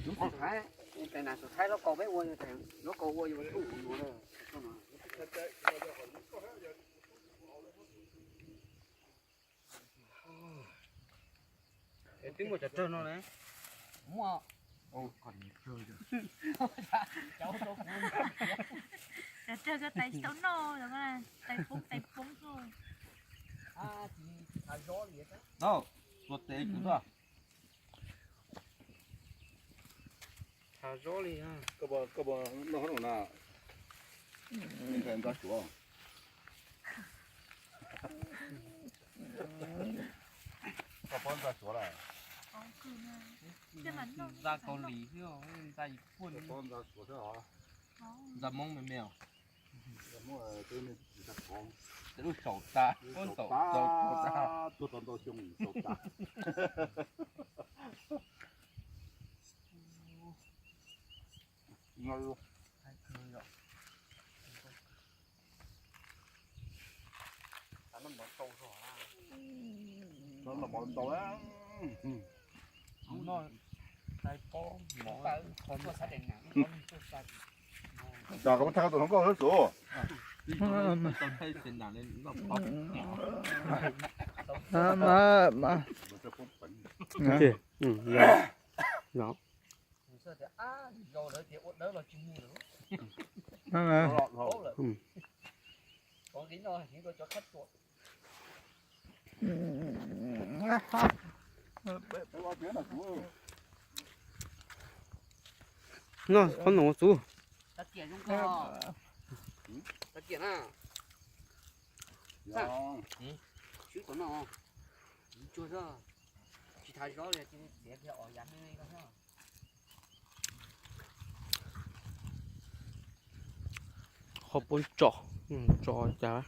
Lub Thaib, tais nas tus Thaib lub kaus peb ua, lub kaus ua yuav tuj ua no. Twb muaj cov rawg no ne. Muaj. Cov rawg ko tais tsis tau noj, tais poob tais poob xwb. Tau, tua tes kuv tuaj. Thav zob li. Koj puas noj qhob noom na? Ntxa suav. Koj paub ntxa suav lawm? Ntxa Kaus Lim xwb, ntxa Yis Puaj. Koj paub ntxa suav thiab os? Ntxa Hmoob me me os. Ntxa Hmoob, tus lub saum tas, lub saum tas, tuag tau ntau xyoo saum tas. Cov koj muab thaj tus hloov koj hlob tus. Noj qhob noom ua txuv. Qhov poob tso, tso cas.